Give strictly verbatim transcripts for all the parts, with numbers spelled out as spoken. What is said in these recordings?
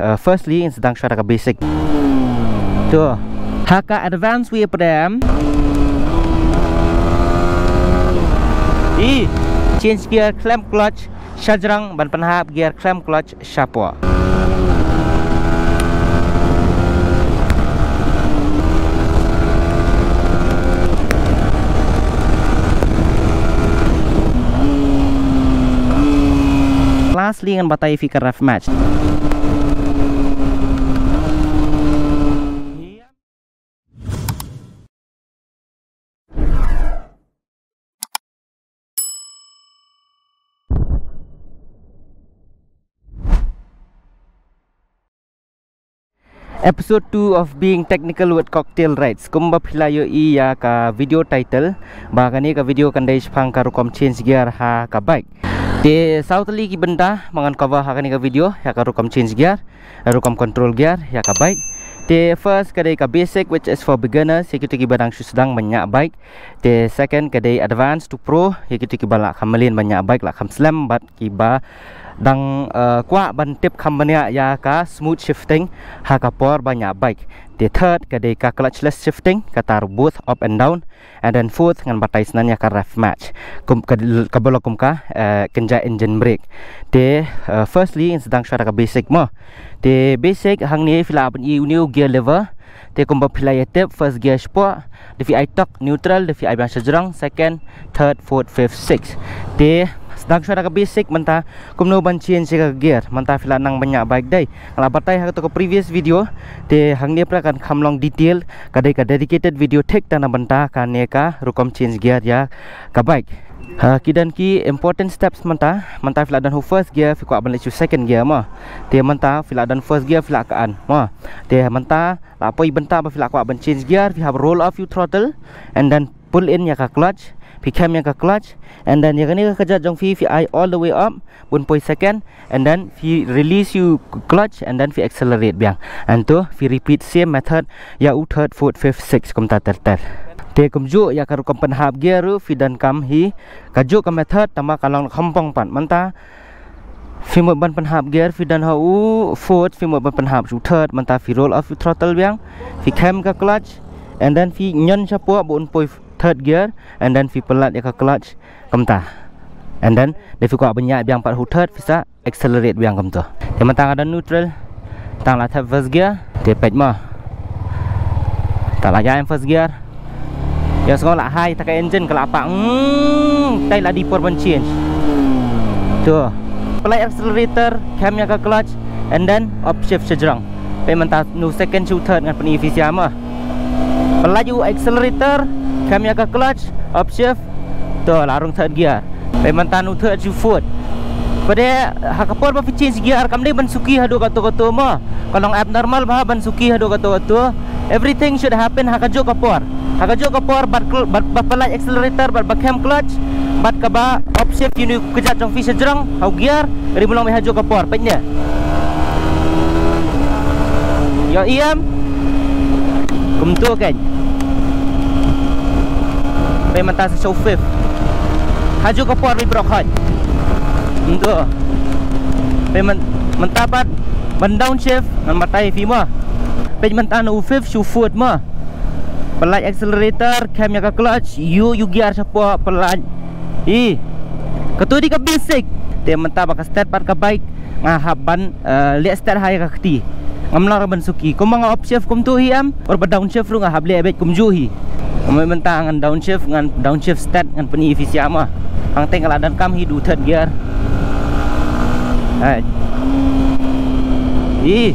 Uh, firstly, ngin sdang shuwa da ka basic. To. Ha ka advance wheel pdem. I. Change gear, khlem clutch shajrong, ban pynhap gear, khlem clutch shapoh. Lastly, ngan batai ïa phi ka rev match. Episode two of Being Technical with Cocktail Rides. Kumba phi la ïohi ïa ka video title, ba kane ka video kan dei shaphang ka rukom change gear ha ka bike. Te saw tylli ki bynta ba ngan cover ha kane ka video, ïa ka rukom change gear, rukom control gear ïa ka bike. Te first ka dei ka basic, which is for beginners, ïa kito kiba dang shu sdang ban ñiah bike. Te second ka dei advance to pro, ïa kito kiba lah kham mlien ban ñiah bike, lah kham slem bad kiba dang, eh, kwah ban tip kham bniah ïa ka smooth shifting ha ka por ba ñiah bike. Te third ka dei ka clutchless shifting, kata ruh both up and down. And then fourth, ngan batai shuwa ïa ka rev match. Kum ka, kaba long kum ka, eh, kynja engine brake. Te, eh, firstly, ngin sdang shuwa da ka basic mo. Te basic hangne phi la pyn-i une u gear lever. Te kumba phi la ïa tip, first gear shapoh, da phi ai tok, neutral, da phi ai biang shajrong, second, third, fourth, fifth, sixth. Te sdang shuwa da ka basic mynta, kumno ban change ïa ka gear mynta phi la nang ban ñiah bike dei. Nga la batai ha kato ka previous video. Te hangne pat kan kham long detail, ka dei ka dedicated video thik tang na bynta kane ka rukom change gear ïa ka bike. Ha, ki don ki important steps mynta. Mynta phi la don ha u first gear, phi kwah ban leit sha u second gear mo. Te mynta phi la don first gear, phi la khan mo. Te mynta la poi bynta ba phi la kwah ban change gear, phi hap roll off u throttle and then pull in ïa ka clutch, phi khem ïa ka clutch, and then ïa kane ka kjat jong phi, phi ai all the way up, bun poi second, and then phi release u clutch, and then phi accelerate biang. And to phi repeat same method ïa u third, fourth, fifth, sixth, kumta ter ter. Te kumjuh ïa ka rukom pynhap gear ruh phi donkam hi kajuh ka method, tangba ka long khampong pat. Mynta phi mut ban pynhap gear, phi don ha u fourth, phi mut ban pynhap sha u third, mynta phi roll off u throttle biang, phi khem ka clutch, and then phi ñion shapoh ba un poi third gear, and then phi pyllait ïa ka clutch kumta. And then da phi kwah ban ñiah biang pat ha u third, phi sa accelerate biang kumto. Te mynta nga don neutral, tang la thep first gear, te peit mo. Tang la ïaid first gear. Ïa sngew la high, ta ka engine ka la pah. Hmm, tai la dei por ban change. To. Pyllait accelerator, khem ïa ka clutch, and then upshift shajrong. Peit mynta na u second sha u third ngan pyni ïa phi sha mo. Pyllait u accelerator, khem ïa ka clutch, upshift. To, la rung third gear. Peit mynta na u third sha u fourth. Pat de ha ka por ba phi change gear kam dei ban suki haduh kato kato mo. Ka long abnormal bha ban suki haduh kato kato. Everything should happen ha kajuh ka por. Ha kajuh ka por bad cl-, bad, bad pyllait accelerator, bad ba khem clutch, bad kaba upshift ïa une u kjat jong phi shajrong ha u gear, ka dei ban long beit ha kajuh ka por. Peit ne. Ïohi em? Kumto kein. Peit mynta sa sha u fifth. Ha kajuh ka por beit baroh khoit. Kumto. Peit myn-, mynta pat ban downshift, ngan batai ïa phi mo. Peit mynta na u fifth sha u fourth mo. Pyllait accelerator, khem ïa ka clutch, ïoh u gear shapoh, pyllait. I. Kato dei ka basic. Te mynta ba ka start pat ka bike, nga hap ban, eh, leh start ha ïa ka kti. Ngam lah ruh ban suki. Kumba nga upshift kumto hi em, bad ba downshift ruh nga hap leh beit kumjuh hi. Kumba mynta ngan downshift, ngan downshift start, ngan pyni ïa phi sha mo. Hangtei nga la donkam hi da u third gear. Hai. I.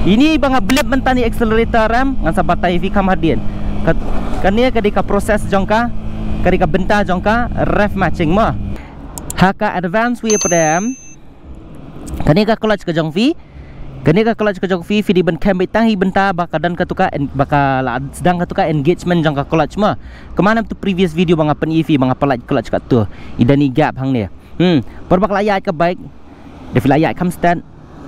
Ine ba nga blip mynta na i accelerator em, ngan sa batai ïa phi kham hadien. Ka, kane ka dei ka process jong ka, ka dei ka bynta jong ka rev matching mo. Ha ka advance wheel pdem. Kane ka clutch ka jong phi. Kane ka clutch ka jong phi, phi dei ban khem beit tang hi bynta ba ka don kato ka en-, ba ka la sdang kato ka engagement jong ka clutch mo. Kumne na tu previous video ba nga pyni ïa phi ba nga pyllait clutch kato. I don i gap hangne. Hmm, por ba ka la ïaid ka bike, da phi la ïaid kham start,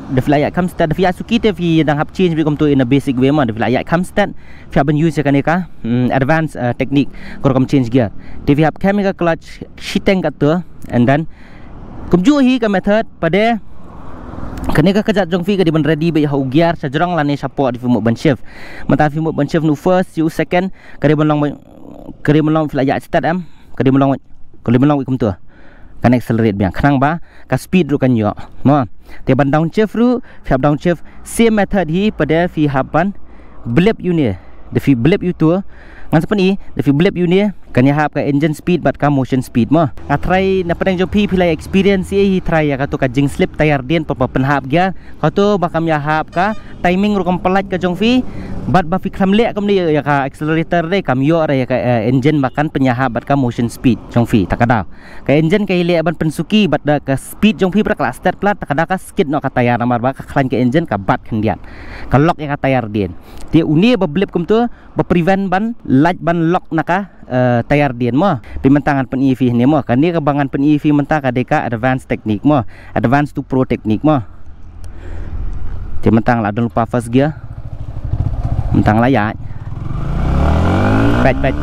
da phi la ïaid kham start, da phi ïaid suki te phi dang hap change beit kumto in a basic way mo, da phi la ïaid kham start, phi hap ban use ïa kane ka, hmm, advance, uh, technique, ka rukom change gear. Te phi hap khem ïa ka clutch shiteng kato, and then kumjuh hi ka method, pat de Kane ka kjat jong phi ka dei ban ready beit ha u gear shajrong lane shapoh da phi mut ban shift. Mynta phi mut ban shift na u first, sha u second, ka dei ban long beit, ka dei ban long phi la ïaid stet em. Ka dei ban long beit, ka dei ban long beit kumta. Kan accelerate biang khnang ba ka speed ruh kan ïoh. Mo. Te ban downshift ruh, phi hap downshift same method hi pat da phi hap ban blip ïa une. Da phi blip ïa uto. Ngan sa pyni, da phi blip ïa une, kan ïahap ka engine speed bad ka motion speed mo. Nga try na pdeng jong phi, phi la experience ïa hi, try ïa kato ka jingslip tyre dien pat ba pynhap gear. Kato ba kam ïahap ka timing ruh kam pynlait ka jong phi. Bad ba phi khlem leh kumne ïa ka accelerator dei, kam ïoh re ïa ka, eh, engine ba kan pynïahap bad ka motion speed jong phi. Ta ka daw. Ka engine ka ïaleh ban pynsuki bad da ka speed jong phi ba ka la start palat, ta ka daw ka skid noh ka tyre namar ba ka khlaiñ ka engine ka bat khyndiat. Ka lock ïa ka tyre dien. Te une ba blip kumto, ba prevent ban lait ban lock na ka, eh, tyre dien mo. Phi mynta ngan pyni phi ne mo. Kane kaba ngan pyni phi mynta ka dei ka advance technique mo. Advance to pro technique mo. Te mynta nga la don lypa first gear. Mynta nga la ïaid. Peit, peit.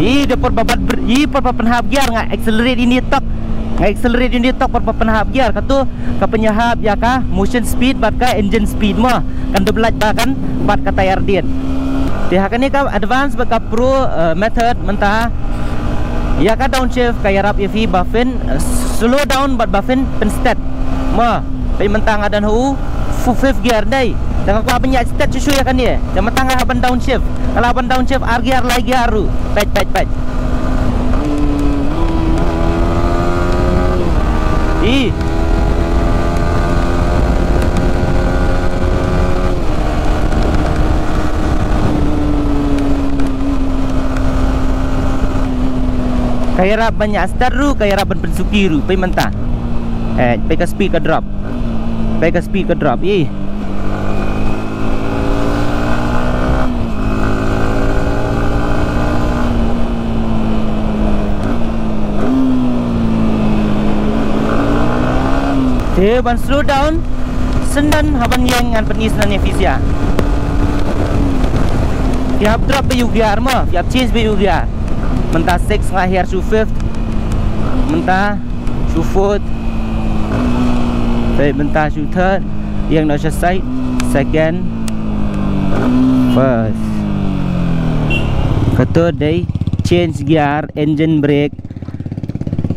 Ih, da por ba bat br-, ih, por ba pynhap gear nga accelerate ïa une tok. Nga accelerate ïa une tok por ba pynhap gear. Kato ka pynïahap ïa ka motion speed bad ka engine speed mo. Kan dep lait ba kan bat ka tyre dien. Te ha kane ka advance bad ka pro, eh, method mynta ïa ka downshift ka ïarap ïa phi ba phin, eh, slow down bad ba phin pynsteady. Mo, peit mynta nga don ha u fu-, fifth gear dei. Te nga kwah ban ïaid stet shuh shuh ïa kane. Te mynta nga lah ban downshift. Nga lah ban downshift ar gear, lai gear ruh. Peit, peit, peit. Ih. Ka ïarap ban ïa start ruh, ka ïarap ban pynsuki ruh, peit mynta. Eh, peit ka speed ka drop. Peit ka speed ka drop, ih. Te ban slow down, syndon haba ngan ïeng ngan pyni syndon ïa phi sha. Phi hap drop beit u gear mo, phi hap change beit u gear. Mynta six nga hiar sha u fifth. Mynta sha u fourth. Peit mynta sha u third. Ïeng noh sha side. Second. First. Kato dei change gear, engine brake,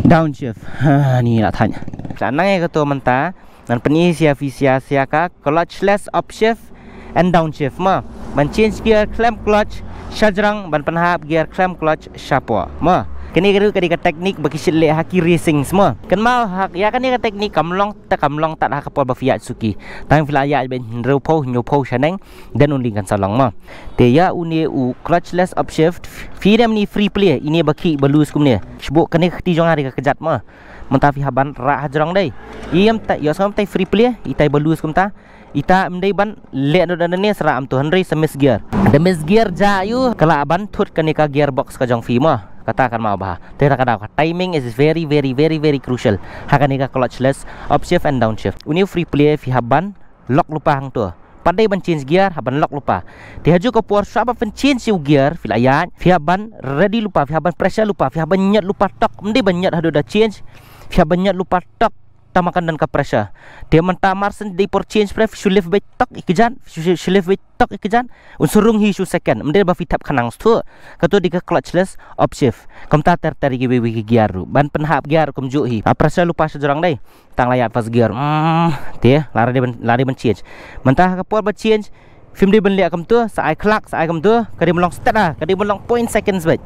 downshift. Ha, ni lah tanya. Sa nang ïa kato mynta. Ngan pyni sha phi sha sha ka clutchless upshift and downshift mo. Ban change gear khlem clutch shajrong, ban pynhap gear khlem clutch shapoh mo. Kane ka ruh ka dei ka technique ba ki shait leh ha ki racing mo. Kynmaw ha ïa kane ka technique kam long ta, kam long ta ha ka por ba phi ïaid suki. Tang phi la ïaid beit hynriewphew, hynñiewphew shaneng, then only kan sa long mo. Te ïa une u clutchless upshift, phi dei mini free play, ine ba khih ba loose kumne. Shibun kane ka kti jong nga dei ka kjat mo. Mynta phi hap ban rah hajrong dei. Ïa mynta, ïa sngewbha mynta free play, ita ba loose kumta. Ita ym dei ban leh noh da ne sra am tu hynrei sa miss gear. Da miss gear ja ïa u, ka lah ban thut kane ka gearbox ka jong phi mo. Kata kan mau bha. Te ta ka daw ka timing is very, very, very, very crucial. Ha kane ka clutchless upshift and downshift. Une u free play phi hap ban lock lypa hangto. Pat dei ban change gear, hap ban lock lypa. Te ha ju ka por shuwa ba phin change ïa u gear, phi la ïaid, phi hap ban ready lypa, phi hap ban pressure lypa, phi hap ban ñiot lypa tok, ym dei ban ñiot haduh da change, phi hap ban ñiot lypa tok, tang ba kan don ka pressure. Te mynta mar shen dei por change pre, phi shu lift beit tok ïa kjat, phi shu, shu lift beit tok ïa kjat, un sa rung hi shu second, ym dei ba phi thep khnang shuh. Kato dei ka clutchless upshift. Kumta ter ter ïa kiwei kiwei ki gear ruh. Ban pynhap gear kumjuh hi. Ah, pressure lypa shajrong dei. Tang la ïaid first gear. Mm, te, la ready ban, la ready ban change. Mynta ha ka por ba change, phim dei ban leh kumto, sa ai khlak, sa ai kumto, ka dei ban long stet ah, ka dei ban long point seconds beit.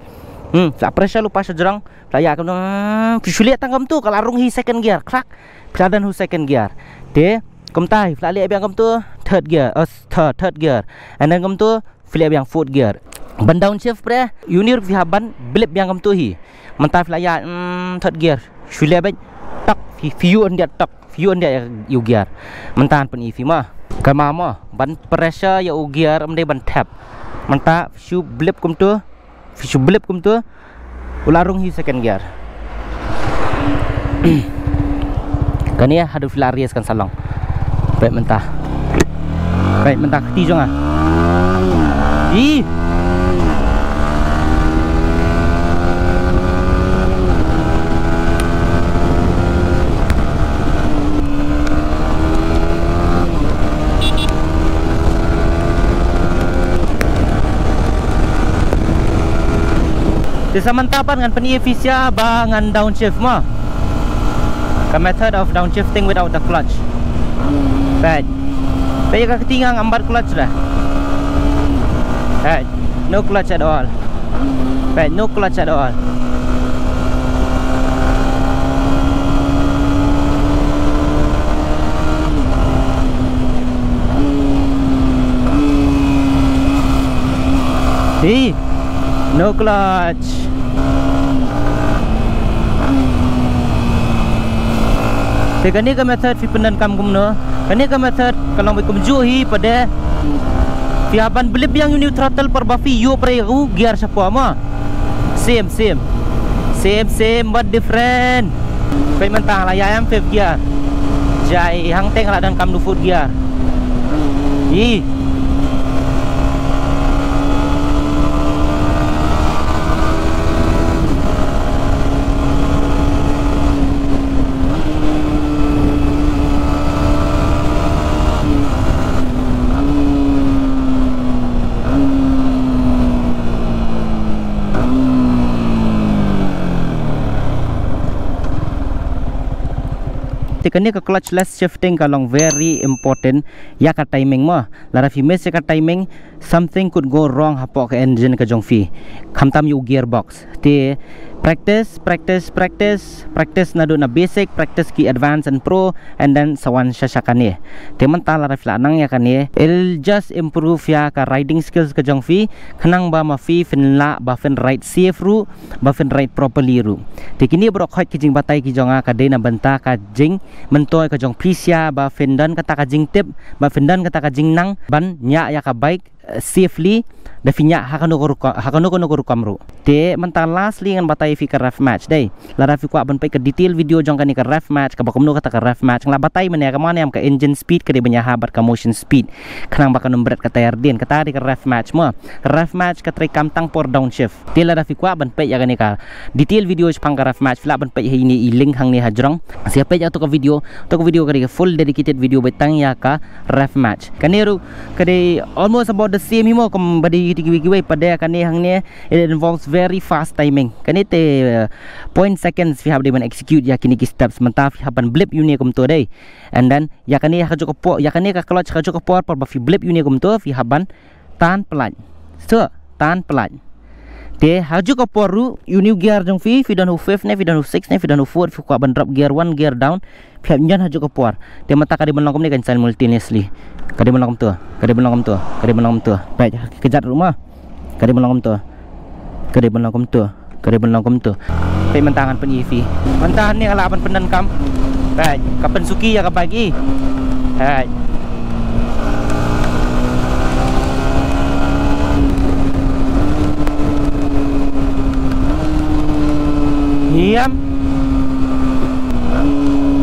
Hmm, sa pressure lypa shajrong, la ïaid kumto, mm, phi shu leh tang kumto, ka la rung hi second gear, khlak, phi la don ha u second gear. Te, kumta, phi la leh biang kumto, third gear, oh, third, third gear. And then kumto, phi leh biang fourth gear. Ban downshift pre, ïa une ruh phi hap ban blip biang kumto hi. Mynta phi la ïaid, mm, third gear. Shu leh beit tok, phi, phi ïoh hyndiat tok, phi ïoh hyndiat ïa, ïa u gear. Mynta ngan pyni phi mo. Kynmaw mo, ban pressure ïa u gear ym dei ban thep. Mynta phi shu blip kumto, phi shu blip kumto. U la rung hi second gear. Kane haduh phi la race kan sa long. Peit mynta. Peit mynta kti jong nga. Ih. Te sa mynta pat ngan pyni ïa phi sha ba ngan downshift mo. Ka method of downshifting without the clutch. Peit. Peit ka kti nga ngam bat clutch dah. Peit. No clutch at all. Peit, no clutch at all. Hi. No clutch. Te kane ka method phi pyndonkam kumno? Kane ka method ka long beit kumjuh hi pat de. Phi hap ban blip biang ïa u new throttle por ba phi ïoh pyrshah u gear shapoh mo. Same, same. Same, same, but different. Peit mynta la ïa em fifth gear. Jai hangteng la donkam u fourth gear. Ih. Te kane ka clutchless shifting ka long very important ïa ka timing mo. Lada phi miss ïa ka timing, something could go wrong hapoh ka engine ka jong phi. Khamtam ïa u gearbox. Te practice, practice, practice, practice naduh na basic, practice ki advance and pro, and then sa wan sha sha kane. Te mynta lada phi la nang ïa kane, it'll just improve ïa ka riding skills ka jong phi, khnang ba ma phi phin lah ba phin ride safe ruh, ba phin ride properly ruh. Te kine baroh khoit ki jingbatai ki jong nga ka dei na bynta ka jingmyntoi ka jong phi sha ba phin don kata ka jingtip, ba phin don kata ka jingnang ban ñiah ïa ka bike, eh, safely, da phi ñiah ha kano ka rukom, ha kano kano ka rukom ruh. Te mynta lastly ngan batai ïa phi ka ref match dei. Lada phi kwah ban peit ka detail video jong kane ka ref match, kaba kumno kata ka ref match, nga la batai mynne ka, mane em, ka engine speed ka dei ban ïahap bad ka motion speed. Khnang ba kan ym bret ka tyre dien, kata dei ka ref match mo. Ka ref match ka treikam tang por downshift. Te lada phi kwah ban peit ïa kane ka detail video shaphang ka ref match, phi lah ban peit ha ine i link hangne hajrong. Sa ïa peit ïa kato ka video, kato ka video ka dei ka full dedicated video beit tang ïa ka ref match. Kane ruh ka dei almost about the same hi mo, kum ba dei kiti kiwei kiwei, pat de kane hangne it involves very fast timing. Kane te, uh, point seconds phi hap dei ban execute ïa kine ki steps, mynta phi hap ban blip ïa une kumto dei. And then ïa kane ha kajuh ka por, ïa kane ka clutch ha kajuh ka por, por ba phi blip ïa une kumto phi hap ban tan pyllait. So, tan pyllait. Te ha kajuh ka por ruh, ïa une u gear jong phi, phi don ha u fifth ne, phi don ha u sixth ne, phi don ha u fourth, phi kwah ban drop gear one, gear down, phi hap ñion ha kajuh ka por. Te mynta ka dei ban long kumne, kan simultaneously. Ka dei ban long kumto, ka dei ban long kumto, ka dei ban long kumto. Peit, kjat ruh mo. Ka dei ban long kumto. Ka dei ban long kumto. Ka dei ban long kumto. Peit mynta ngan pyni ïa phi. Mynta hangne nga lah ban pyndonkam. Peit, ka pynsuki ïa ka bike i. Peit. Ïam.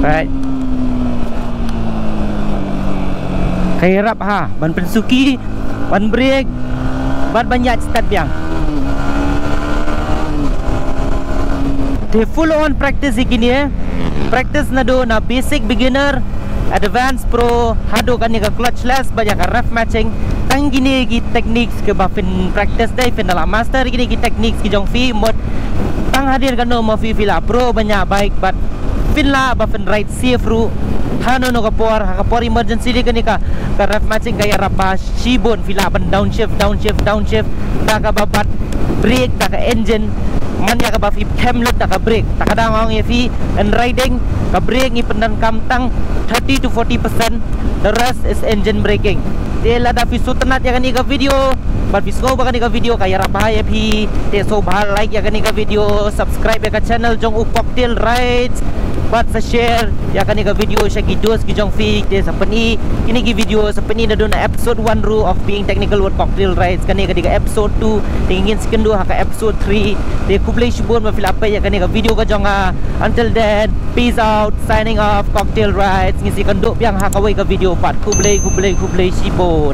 Peit. Ka ïarap ha ban pynsuki, ban brake, bad ban ïaid start biang. Te full on practice hi kine. Practice naduh na basic, beginner, advance, pro, haduh kane ka clutchless bad ïa ka ref matching. Tang kine ki techniques kiba phin practice dei, phin da lah master kine ki techniques ki jong phi, mut tang hadien kano ma phi phi lah pro ban ñiah bike bad phin lah ba phin ride safe ruh. Hano hano ka por, ha ka por emergency dei kane ka, ka ref matching ka ïarap bha shibun, phi lah ban downshift, downshift, downshift da kaba bat brake, da ka engine, man ïa kaba phi khem lut da ka brake. Ta ka dang ong ïa phi, in riding ka brake ngi pyndonkam tang thirty to forty percent, the rest is engine braking. Te lada phi sngewtynnat ïa kane ka video bad phi sngew ba kane ka video ka ïarap bha ïa phi, te sngewbha like ïa kane ka video, subscribe ïa ka channel jong u Cocktail Rides, bad sa share ïa kane ka video sha ki dos ki jong phi. Te sa pyni kine ki video, sa pyni naduh na episode one ruh of Being Technical with Cocktail Rides, kane ka dei ka episode two, te ngin sa ïakynduh ha ka episode three. Te khublei shibun ba phi la peit ïa kane ka video ka jong nga. Until then, peace out, signing off, Cocktail Rides. Ngin sa ïakynduh biang ha kawei ka video pat. Khublei, khublei, khublei shibun.